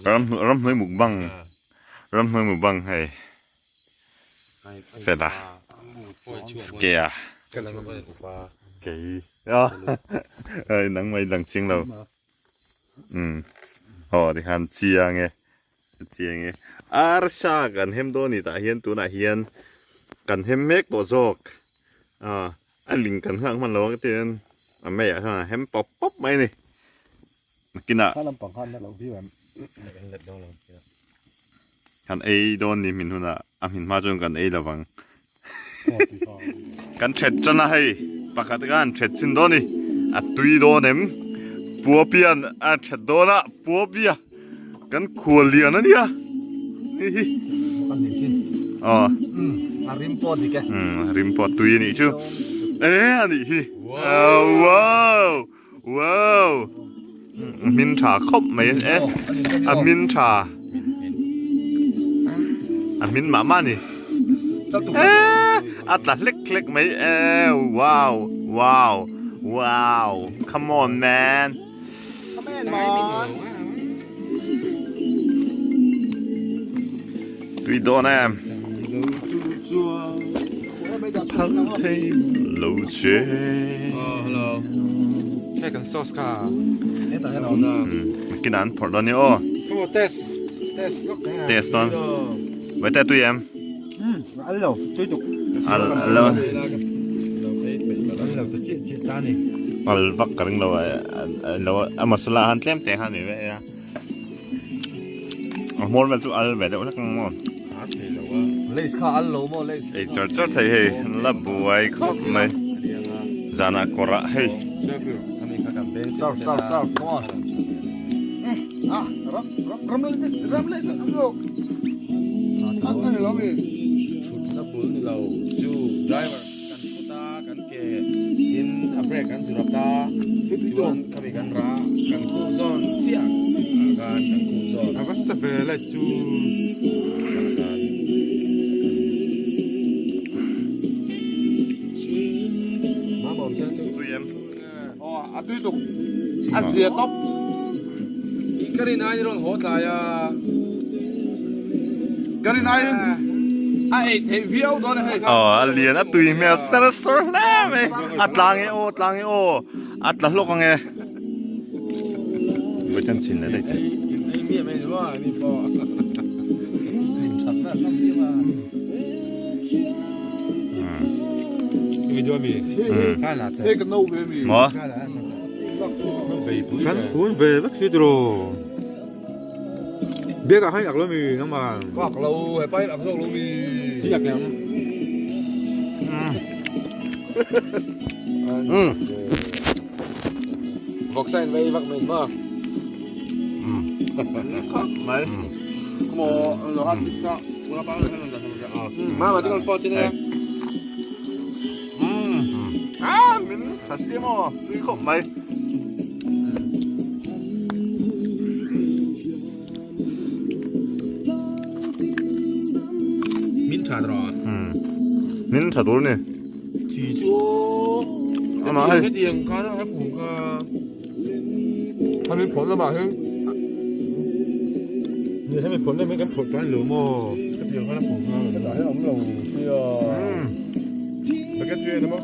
Ram ramhnuai mukbang ramhnuai mukbang hei fela ske a kei a nangmah in lang chiang lo umm aw tikhan chiang e chiang e arsa kan hem dawn a ni tah hian tunah hian kan hem mek tawh zawk a a ling kan nghak hman lo ang tin a meiah hian a hem pawp pawp mai a ni nakinah kan ei dawn ni hmin hunah a hmin hma chuan kan ei lo vang kan that tan a hei pakhat khan that chin dawn a ni a tui dawn em pua pian a that dawn a pua pia kan khual lian a nia ni hi aw a rim pawh dik e a rim pawh tui a nih chu e a nih hi wow wow hmin tha khawp mai e a hmin tha a hmin mah mah a ni e a tla hlek hlek mai e wow wow wow come on man Tui dawn em Phal thei lo che Hei kan sauce kha Kinah an phawrh dawn ni aw Test test Test dawn Vai te tui em Al lo tui tuk Al lo Al lo ta chiah chiah ta ni Al vak ka ring lo lo a masala han tlem te han ni ve a a hmawr vel chu al ve deuh hlek ang maw Lace kha al lo maw lace ei char char thei hei la buai khawp mai zanah kawrah hei Serve serve serve come on Ah, ram ram ram ram ram lo. Thutna bul ni lo chu driver kan thut a kan ke in a brake kan zir ap ta chuan khami kan rah kan khup zawn chiah ah khan kan khup zawn A va sa ve lai chu ah khan Mama awm chiang chu Tui em? Aw a tui tuk a zia tawp. I ka rin aiin rawn haw tlai a. Ka rin aiin a ei theih viau dawn a hei. Aw a lian a tui hmel ser sawr hle mai. A tlang e aw tlang e aw a tla hlawk ang e. Vawitan chhin leh daih teh. In ei miah mai ni maw ni pawh. Maw? Kan kun ve vek si tiraw. Biak ah khan i ak lo mi nangmah. Ka ak lo, hepa hian ak zawk lo mi. Chi ak leh ang. Vawksa in vei vak mai maw. Mai. Mama chu kan phone chin e. À, min tha si maw, tui khawp mai. Min tha rawh. Min tha tur ni. Chi chu. Ama hei. Hetiang khan a kung kha. Hemi phawrh lamah hian Ni hemi phawrh lamah kan phawrh tan lo maw? Hetiang khan a phawrh nghal a. Hetah hian awm lo sia. Bucket chu en maw?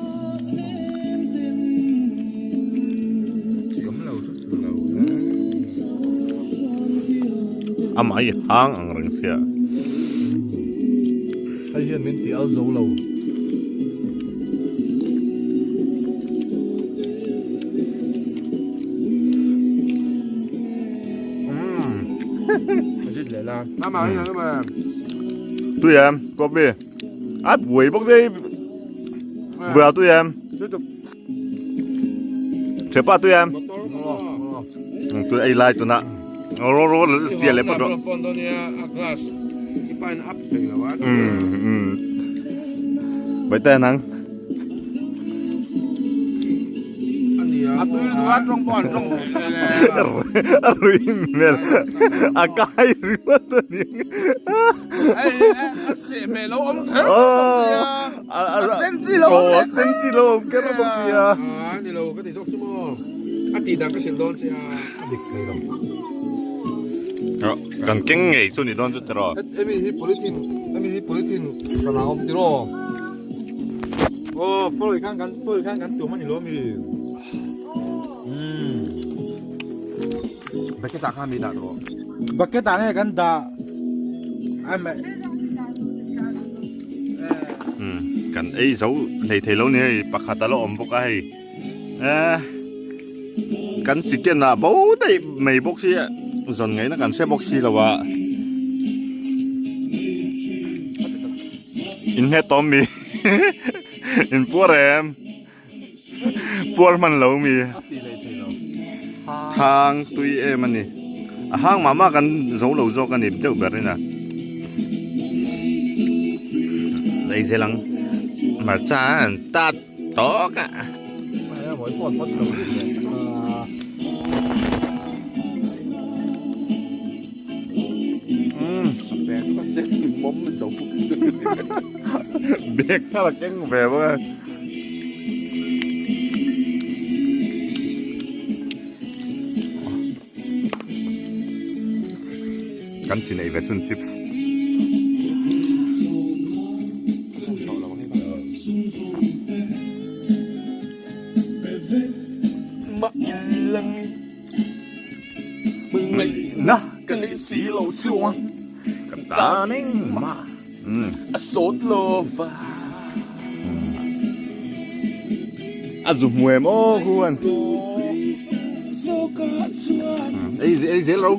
Chi awm lo chu chu lo. Amah hi hang ang reng sia. Hei hian min ti al zo lo. Tui em, coffee. A buai bawk sei. Buai tui em. Thiapa tui em. Tui ei lai tuna. Ro ro chia leh phawt rawh. Vậy tên nắng. A rui mel a kai ringawt a ni. A sen chi lo awm kher bawk sia. A tih dan ka hrilh dawn che a. A dik thei lo. Kan keng ngei chu ni dawn chu tiraw. Hemi hi polythene, hemi hi polythene hran ah a awm tiraw. Aw foil khan kan foil khan kan tum a ni lo mi. Umm. Bucket ah khan mi dah tawh. Bucket ah nge kan dah. Ai meh. Umm kan ei zo hlei thei lo ni hei pakhat a la awm bawk a hei. Eh kan chicken ah bo daih mai bawk si zawn ngaihna kan hre bawk si lo a. In nge tawm mi in puar em puar hman lo mi hang tui em a ni a hang mah mah kan zo lo zawk a ni deuh ber in a lei zel ang hmarcha an tat tawk a. Bag thar a keng ve bawk a. Kan chi neih ve chun chips. Na ka ni si lo chuan ka tan engmah a sawt lo va. A zu hmu em aw huan. Ei ei zel ro.